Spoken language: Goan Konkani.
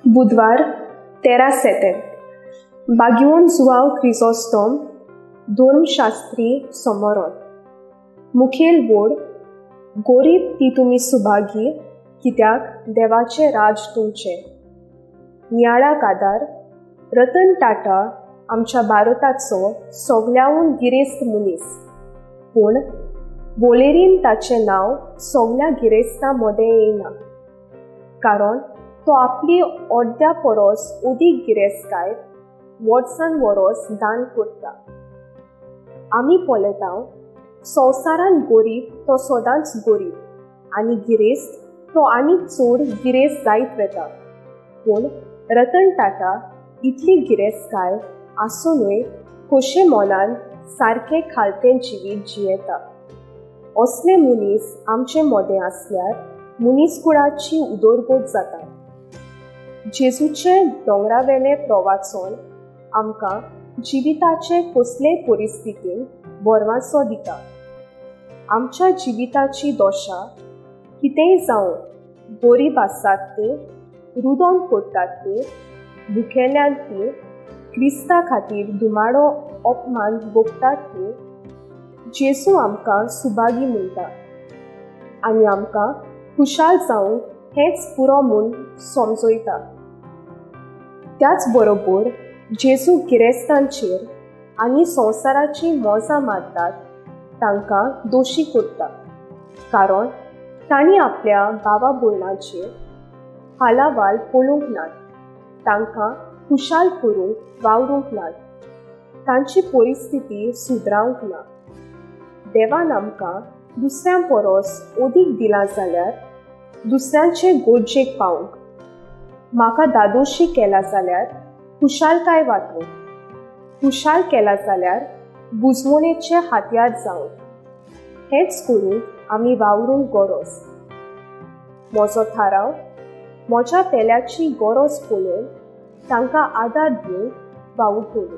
बुधवार 13 सेतेंब. बाग्योन जुवांव क्रिजोस्तोम, धर्मशास्त्री सोमोरोन. मुखेल बोर्ड गोरीब ती तुमी सुभागी, कित्याक देवाचें राज तुमचें. नियाळाक आदार रतन टाटा आमच्या भारताचो सगल्याहून गिरेस्त मनीस, पूण वोलेरीन ताचें नांव सगल्या गिरेस्तां मदें येयना, कारण तो आपली अर्द्या परस अदीक गिरेस्तकाय वर्सान वरोस दान करता. आमी पळयता संवसारांत गरीब तो सदांच गरीब आनी गिरेस्त तो आनीक चड गिरेस्त जायत वता, पूण रतन टाटा इतली गिरेस्तकाय आसुनूय खोशे मनान सारकें खालतें जिवीत जियेता. असले मनीस आमचे मदें आसल्यार मनीसकुळाची उदरगत जाता. जेजूचें दोंगरावेलें प्रवाचन आमकां जिविताचे कसलेय परिस्थितीन भरवासो दिता. आमच्या जिविताची दशा कितेंय जावं, गरीब आसात ती, रुदोन करतात ती, भुकेल्यात ती, क्रिस्ता खातीर धुमाडो अपमान भोगतात ती, जेजू आमकां सुभागी म्हणटा आनी आमकां खुशाल जावंक हेंच पुरो म्हूण समजयता. त्याच बरोबर जेजू गिरेस्तांचेर आनी संवसाराची मोजां मारतात तांकां दोशी करता, कारण तांणी आपल्या भावा भयणाचेर हालावाल पळोवंक नात, तांकां खुशाल करूंक वावरूंक नात, तांची परिस्थिती सुदरावंक ना. देवान आमकां दुसऱ्यां परस अदीक दिलां जाल्यार दुसऱ्यांचे गरजेक पावूंक, म्हाका दादोशी केला जाल्यार खुशालकाय वांटूंक, खुशाल केला जाल्यार बुजवणेचे हातयार जावंक, हेंच करूंक आमी वावरूंक गरज. म्हजो थाराव म्हज्या पेल्याची गरज पळोवन तांकां आदार दिवंक वावुरतलो.